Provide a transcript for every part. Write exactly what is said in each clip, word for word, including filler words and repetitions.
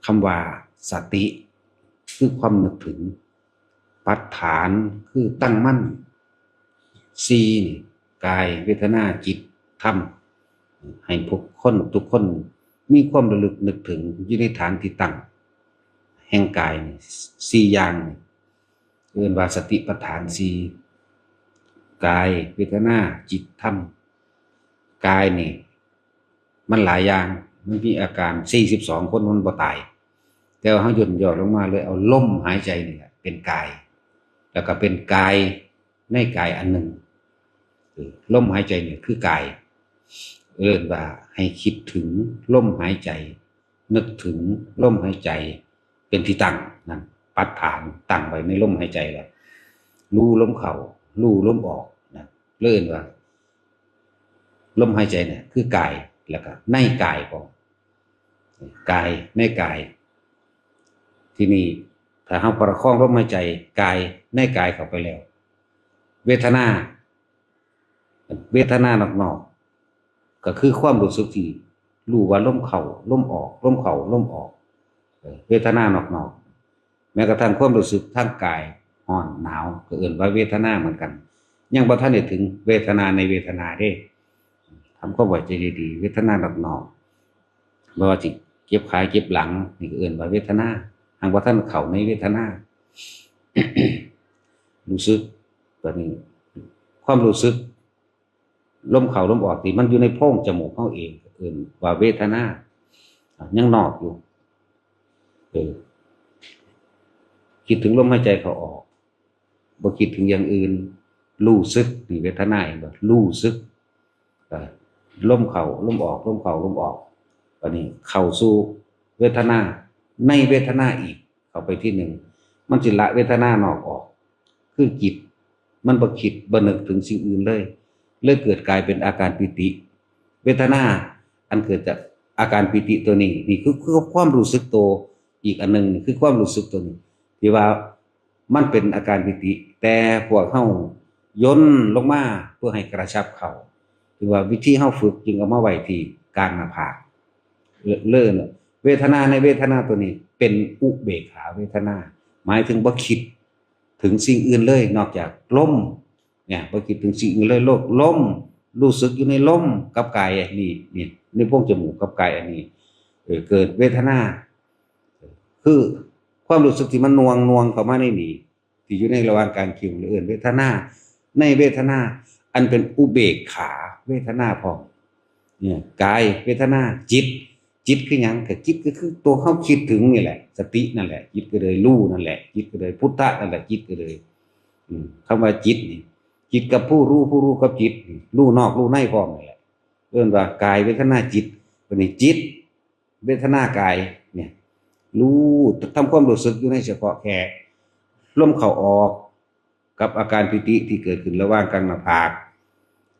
คำว่าสติคือความนึกถึง ปัฏฐานคือตั้งมั่น สี่นี่ กาย เวทนา จิต ธรรม ให้พวกคนทุกคนมีความระลึกนึกถึงอยู่ในฐานที่ตั้งแห่งกายนี่ สี่อย่างนี่เรียกว่าสติปัฏฐานสี่ กาย เวทนา จิต ธรรม กายนี่ มันหลายอย่าง มันมีอาการสี่สิบสองคนมันบ่ตาย แต่ว่าเฮาย่นย่อลงมาเลยเอาลมหายใจนี่แหละเป็นกาย แล้วก็เป็นกายในกายอันหนึ่ง เออ ลมหายใจเนี่ยคือกาย เอิ้นว่าให้คิดถึงลมหายใจ นึกถึงลมหายใจเป็นที่ตั้งนั่น ปัฏฐานตั้งไว้ในลมหายใจแล้ว รู้ลมเข้า รู้ลมออกนะ เอิ้นว่า ลมหายใจเนี่ยคือกาย แล้วก็ในกายของกายในกาย ทีนี้ถ้าเฮาประคองลมหายใจกายในกายเข้าไปแล้ว เวทนา เวทนานอกๆ ก็คือความรู้สึกที่รู้ว่าลมเข้าลมออก ลมเข้าลมออก เออ เวทนานอกๆ แม้กระทั่งความรู้สึกทางกาย ร้อนหนาว ก็เอิ้นว่าเวทนาเหมือนกัน ยังบ่ทันได้ถึงเวทนาในเวทนาเด้ ทำความเข้าใจดีๆ เวทนานอกๆ บ่ว่าสิเจ็บขาเจ็บหลัง นี่ก็เอิ้นว่าเวทนา หากบ่ทันเข้าในเวทนา รู้สึก ตัวนี้ ความรู้สึก ลมเข้าลมออกที่มันอยู่ในโพรงจมูกเฮาเอง เอิ้นว่าเวทนา อ่ะ ยังนอกอยู่ เออ คิดถึงลมหายใจเข้าออก บ่คิดถึงอย่างอื่น รู้สึก นี่เวทนา เห็นบ่ รู้สึก อ่ะ ลมเข้าลมออก ลมเข้าลมออก บัดนี้เข้าสู่เวทนา ในเวทนาอีก เข้าไปทีหนึ่ง มันสิละเวทนานอกออก คือจิต มันบ่คิดบ่นึกถึงสิ่งอื่นเลย เลยเกิดกลายเป็นอาการปีติ เวทนาอันเกิดจากอาการปีติตัวนี้ นี่คือ คือความรู้สึกตัว อีกอันหนึ่งนี่คือความรู้สึกตัวนี้ ที่ว่ามันเป็นอาการปีติ แต่พวกเฮาย่นลงมาเพื่อให้กระชับเข้า คือว่าวิธีเฮาฝึกจึงเอามาไว้ที่กลางหน้าผาก เลิศ เวทนาในเวทนาตัวนี้เป็นอุเบกขาเวทนา หมายถึงบ่คิดถึงสิ่งอื่นเลย นอกจากลม เนี่ย บ่คิดถึงสิ่งอื่นเลย โลก ลม รู้สึกอยู่ในลมกับกายอันนี้ นี่ ในโพรงจมูกกับกายอันนี้ เออ เกิดเวทนา คือความรู้สึกที่มันหน่วง หน่วงเข้ามาในนี่ ที่อยู่ในระหว่างกลางคิ้ว เอิ้นเวทนา ในเวทนา อันเป็นอุเบกขาเวทนาพร้อม เนี่ย กายเวทนา จิต จิตคือหยัง ก็จิตก็คือตัวเฮาคิดถึงนี่แหละ สตินั่นแหละ จิตก็เลยรู้นั่นแหละ จิตก็เลยพุทธะนั่นแหละ จิตก็เลย อืม คำว่าจิตนี่ จิตกับผู้รู้ ผู้รู้กับจิตนี่ รู้นอกรู้ในพร้อมนี่แหละ เอิ้นว่ากายเวทนาจิต บัดนี้จิต เวทนากายเนี่ย รู้ ทำความรู้สึกอยู่ในเฉพาะแค่ลมเข้าออก กับอาการปีติที่เกิดขึ้นระหว่างกลางหน้าผาก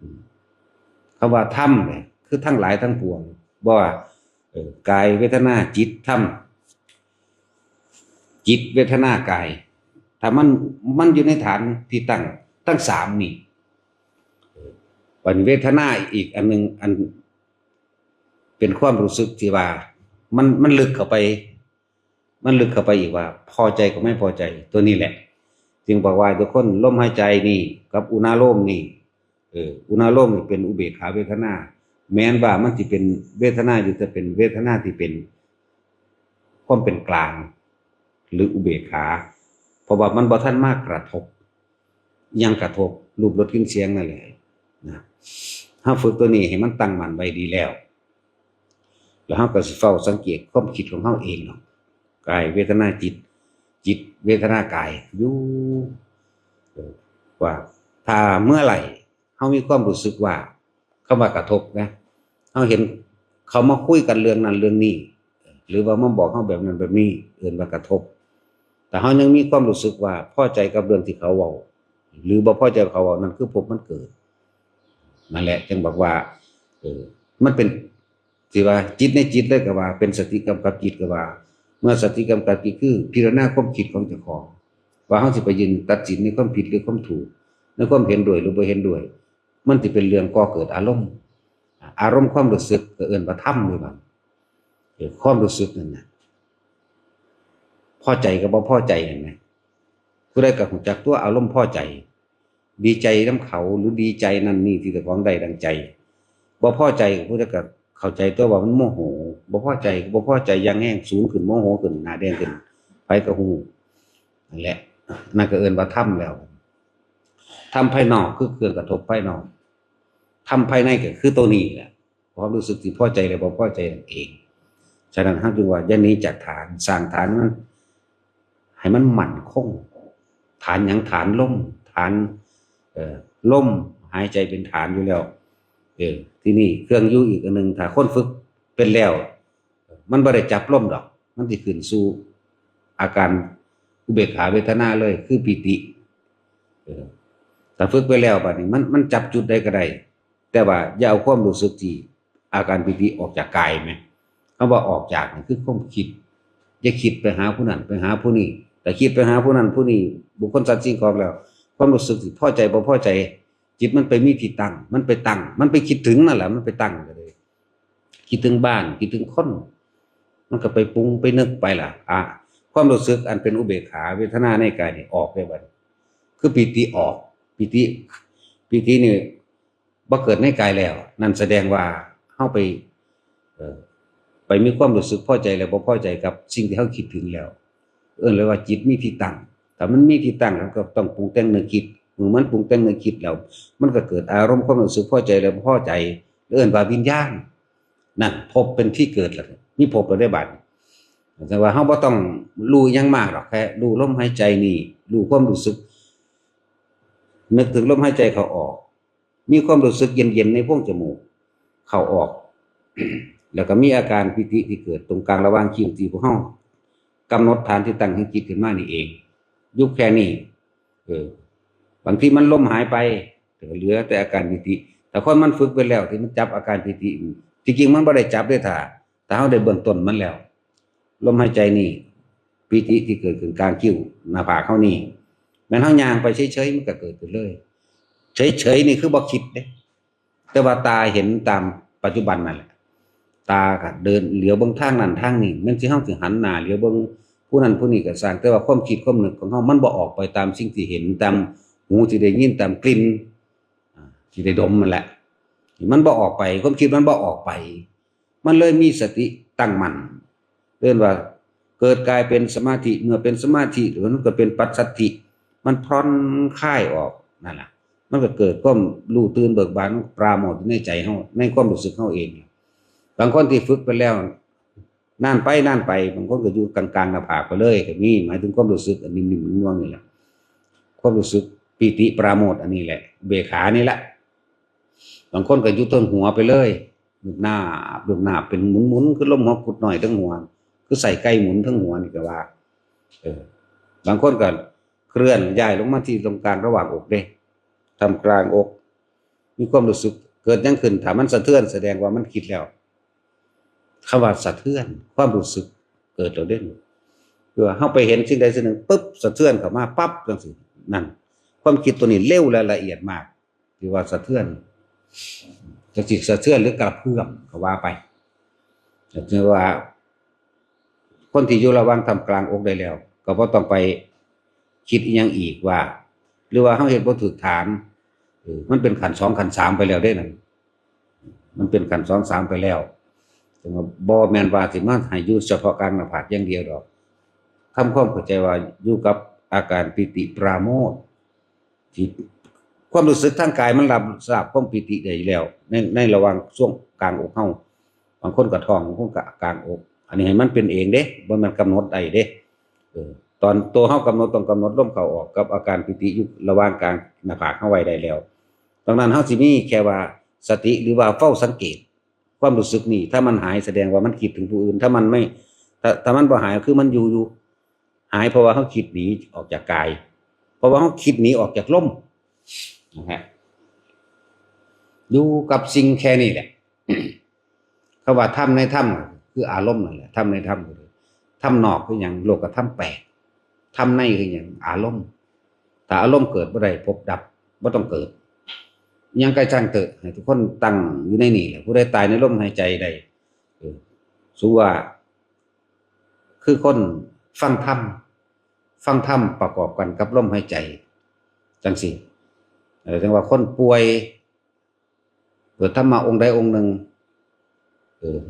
อืม คำว่าธรรมเนี่ย คือทั้งหลายทั้งปวง บ่ว่า เออ กายเวทนาจิตธรรม จิตเวทนากาย ถ้ามัน มันอยู่ในฐานที่ตั้งทั้งสามนี่ เออ บัดนี้เวทนาอีกอันหนึ่ง อัน เป็นความรู้สึกที่ว่า มัน มันลึกเข้าไป มันลึกเข้าไปอีกว่า พอใจกับไม่พอใจ ตัวนี้แหละ จึงบอกว่าทุกคน ลมหายใจนี่กับอุณาโลมนี่ เออ อุณาโลมนี่เป็นอุเบกขาเวทนา แม้นว่ามันสิเป็นเวทนาอยู่ แต่เป็นเวทนาที่เป็นความเป็นกลาง หรืออุเบกขา เพราะว่ามันบ่ทันมากระทบ ยังกระทบรูปรสกลิ่นเสียงนั่นแหละนะ เฮาฝึกตัวนี้ให้มันตั้งมั่นไว้ดีแล้ว แล้วเฮาก็สิเฝ้าสังเกตความคิดของเฮาเองเนาะ กายเวทนาจิต จิตเวทนากายอยู่ เออ ว่าถ้าเมื่อไหร่เฮามีความรู้สึกว่า คำว่ากระทบนะ เฮาเห็นเขามาคุยกันเรื่องนั้นเรื่องนี้ หรือว่ามาบอกเฮาแบบนั้นแบบนี้ เอิ้นว่ากระทบ แต่เฮายังมีความรู้สึกว่าพอใจกับเรื่องที่เขาเว้า หรือบ่พอใจกับเขาเว้า นั่นคือภพมันเกิด นั่นแหละ จึงบอกว่า เออ มันเป็น สิว่าจิตในจิตเลยก็ว่า เป็นสติกำกับจิตก็ว่า เมื่อสติกำกับจิตคือพิจารณาความคิดของเจ้าของ ว่าเฮาสิไปยืนตัดสินในความผิดหรือความถูก ในความเห็นด้วยหรือบ่เห็นด้วย มันสิเป็นเรื่องก่อเกิดอารมณ์ อารมณ์ความรู้สึกก็เอิ้นว่าธรรมคือกัน เออ ความรู้สึกนั่นนะ พอใจกับบ่พอใจนั่นนะ ผู้ใดก็รู้จักตัวอารมณ์พอใจ ดีใจนำเขาหรือดีใจนั่นนี่ที่เจ้าของได้ดังใจ บ่พอใจก็ผู้ใดก็เข้าใจตัวว่ามันโมโห บ่พอใจก็บ่พอใจอย่างแฮง สูงขึ้น โมโหขึ้น หน้าแดงขึ้น ไผก็ฮู้ นั่นแหละ นั่นก็เอิ้นว่าธรรมแล้ว ธรรมภายนอกคือเครื่องกระทบภายนอก ธรรมภายในก็คือตัวนี้แหละ ความรู้สึกที่พอใจและบ่พอใจนั่นเอง ฉะนั้นเราจึงว่าอย่าหนีจากฐาน สร้างฐานมัน ให้มันมั่นคง ฐานหยัง ฐานลม ฐาน เอ่อ ลมหายใจเป็นฐานอยู่แล้ว เออ ทีนี้เครื่องอยู่อีกอันหนึ่ง ถ้าคนฝึกเป็นแล้ว มันบ่ได้จับลมดอก มันสิขึ้นสู่อาการอุเบกขาเวทนาเลย คือปีติ เออ ถ้าฝึกไปแล้วบัดนี้ มัน มันจับจุดใดก็ได้ แต่ว่าอย่าเอาความรู้สึกที่อาการปีติออกจากกายแหม คำว่าออกจากนี่คือความคิด อย่าคิดไปหาผู้นั้นไปหาผู้นี้ แต่คิดไปหาผู้นั้นผู้นี้ บุคคลสัตว์สิ่งของแล้ว ความรู้สึกที่พอใจบ่พอใจ จิตมันไปมีที่ตั้ง มันไปตั้ง มันไปคิดถึงนั่นแหละ มันไปตั้งก็เลย คิดถึงบ้าน คิดถึงคน มันก็ไปปรุงไปนึกไปล่ะ อ่ะ ความรู้สึกอันเป็นอุเบกขาเวทนาในกายนี่ออกได้บัดนี้ คือปีติออก ปีติ ปีตินี่บ่เกิดในกายแล้ว นั่นแสดงว่าเราไป เอ่อ ไปมีความรู้สึกพอใจและบ่พอใจกับสิ่งที่เราคิดถึงแล้ว เอิ้นเลยว่าจิตมีที่ตั้ง ถ้ามันมีที่ตั้ง มันก็ต้องปรุงแต่งนึกคิด เมื่อมันปรุงแต่งนึกคิดแล้ว มันก็เกิดอารมณ์ความรู้สึกพอใจและบ่พอใจ เอิ้นว่าวิญญาณ นั่นภพเป็นที่เกิดแล้ว มีภพแล้วได้บัดนี้ แต่ว่าเราบ่ต้องรู้หยังมากหรอก แค่รู้ลมหายใจนี่ รู้ความรู้สึก นึกถึงลมหายใจเข้าออก มีความรู้สึกเย็นๆในโพรงจมูก เข้าออก แล้วก็มีอาการปีติที่เกิดตรงกลางระหว่างคิ้วที่พวกเรากำหนดฐานที่ตั้งของจิตขึ้นมานี่เอง อยู่แค่นี้ เออ บางทีมันลมหายไป แต่ก็เหลือแต่อาการปีติ แต่คนมันฝึกไปแล้วที่มันจับอาการปีติ ที่จริงมันบ่ได้จับเด้อ ถ้า ถ้าเราได้เบื้องต้นมันแล้ว ลมหายใจนี่ ปีติที่เกิดขึ้นกลางคิ้วหน้าผากเรานี่ แม่นเราย่างไปเฉยๆ มันก็เกิดขึ้นเลย เฉยๆนี่คือบ่คิดเด้ แต่ว่าตาเห็นตามปัจจุบันนั่นแหละ ตาก็เดินเหลียวเบิ่งทางนั้นทางนี้ แม่นสิเราสิหันหน้าเหลียวเบิ่งผู้นั้นผู้นี้ก็ซ่าง แต่ว่าความคิดความนึกของเรามันบ่ออกไปตามสิ่งที่เห็น ตามหูที่ได้ยิน ตามกลิ่น อ่า ที่ได้ดมนั่นแหละ มันบ่ออกไป ความคิดมันบ่ออกไป มันเลยมีสติตั้งมั่น เรียกว่าเกิดกลายเป็นสมาธิ เมื่อเป็นสมาธิ มันก็เป็นปัสสัทธิ มันผ่อนคลายออก นั่นแหละ มันก็เกิดความรู้ตื่นเบิกบาน ปราโมทย์อยู่ในใจเรา ในความรู้สึกเราเอง บางคนที่ฝึกไปแล้ว นานไปนานไป บางคนก็อยู่กลางๆหน้าผากไปเลยก็มี หมายถึงความรู้สึกอันนิ่มๆนวลๆนี่แหละ ความรู้สึกปีติปราโมทย์อันนี้แหละ อุเบกขานี่แหละ บางคนก็อยู่เทิงหัวไปเลย ลูบหน้า ลูบหน้าเป็นหมุนๆ คือลมหัวกุดน้อยเทิงหัว คือใส่ไก่หมุนเทิงหัวนี่ก็ว่า เออ บางคนก็เคลื่อนย้ายลงมาที่ตรงกลางระหว่างอกเด้ ท่ามกลางอก มีความรู้สึก เกิดหยังขึ้น ถ้ามันสะเทือนแสดงว่ามันคิดแล้ว คำว่าสะเทือน ความรู้สึกเกิดแล้วเด้ คือว่าเราไปเห็นสิ่งใดสิ่งหนึ่งปุ๊บ สะเทือนเข้ามาปั๊บจังซี่ นั่น ความคิดตัวนี้เร็วและละเอียดมาก ที่ว่าสะเทือน จักสิสะเทือนหรือกระเพื่อมก็ว่าไป แต่ถือว่า คนที่อยู่ระหว่างท่ามกลางอกได้แล้ว ก็บ่ต้องไปคิดอิหยังอีกว่า หรือว่าเราเฮ็ดบ่ถูกฐาน เออ มันเป็นขั้นสองขั้นสามไปแล้วเด้นั่น มันเป็นขั้นสองสามไปแล้ว แต่ว่าบ่แม่นว่าสิมาให้อยู่เฉพาะกลางหน้าผากอย่างเดียวดอก ทำความเข้าใจว่าอยู่กับอาการปีติปราโมทย์ ที่ความรู้สึกทางกายมันรับทราบความปีติได้แล้ว ใน ในระหว่างช่วงกลางอกเฮา บางคนก็ท้อง บางคนก็กลางอก อันนี้ให้มันเป็นเองเด้ บ่แม่นกำหนดได้เด้ เออ ตอนตัวเฮากำหนดต้องกำหนดลมเข้าออกกับอาการปีติอยู่ระหว่างกลางหน้าผากเฮาไว้ได้แล้ว ดังนั้นเฮาสิมีแค่ว่าสติหรือว่าเฝ้าสังเกต ความรู้สึกนี่ ถ้ามันหายแสดงว่ามันคิดถึงผู้อื่น ถ้ามันไม่ ถ้า ถ้ามันบ่หายคือมันอยู่อยู่ หายเพราะว่าเฮาคิดหนีออกจากกาย เพราะว่าเฮาคิดหนีออกจากลม นะฮะ อยู่กับสิ่งแค่นี้แหละ คำว่าธรรมในธรรมคืออารมณ์นั่นแหละ ธรรมในธรรมคือธรรมนอกคือหยัง โลกธรรมแปด ธรรมในคือหยัง อารมณ์ ถ้าอารมณ์เกิดบ่ได้ ภพดับ บ่ต้องเกิด หยังก็ช่างเถอะ ให้ทุกคนตั้งอยู่ในนี่แหละ ผู้ใดตายในลมหายใจได้ เออ สมมุติว่า คือคนฟังธรรม ฟังธรรมประกอบกันกับลมหายใจ จังซี่ เออ จังว่าคนป่วย เปิดธรรมะองค์ใดองค์หนึ่ง เออ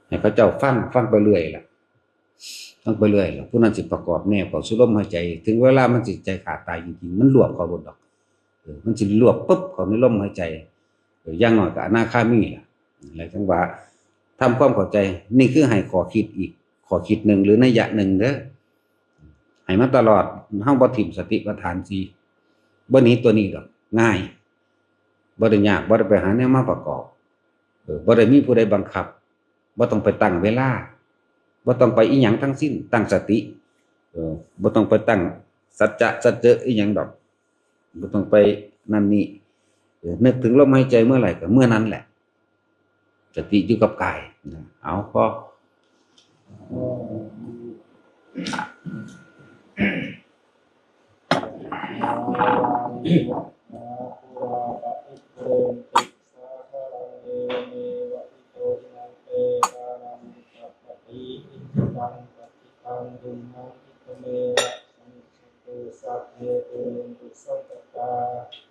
ให้เขาเจ้าฟัง ฟังไปเรื่อยล่ะ ฟังไปเรื่อยล่ะ ผู้นั้นสิประกอบแนวเข้าสู่ลมหายใจ ถึงเวลามันสิใจขาดตายจริงๆ มันรวบเข้าโลดดอก เออ มันสิรวบปุ๊บเข้าในลมหายใจ เออ อย่างน้อยก็อนาคามีล่ะ แล้วจังว่าทำความเข้าใจ นี่คือให้ข้อคิดอีกข้อคิดหนึ่งหรือนัยยะหนึ่งเด้อ ให้มาตลอด เฮาบ่ถิ่มสติปัฏฐานสี่ บ่หนีตัวนี้ดอก ง่าย บ่ได้ยาก บ่ได้ไปหาแนวมาประกอบ เออ บ่ได้มีผู้ใดบังคับ บ่ต้องไปตั้งเวลา บ่ต้องไปอิหยังทั้งสิ้น ตั้งสติ เออ บ่ต้องไปตั้งสัจจะสัจเจออิหยังดอก บ่ต้องไปนั่นนี่ เออ นึกถึงลมหายใจเมื่อไหร่ก็เมื่อนั้นแหละ สติอยู่กับกายนะ เอา พอ สัพเพปูเรนตุสังกปปา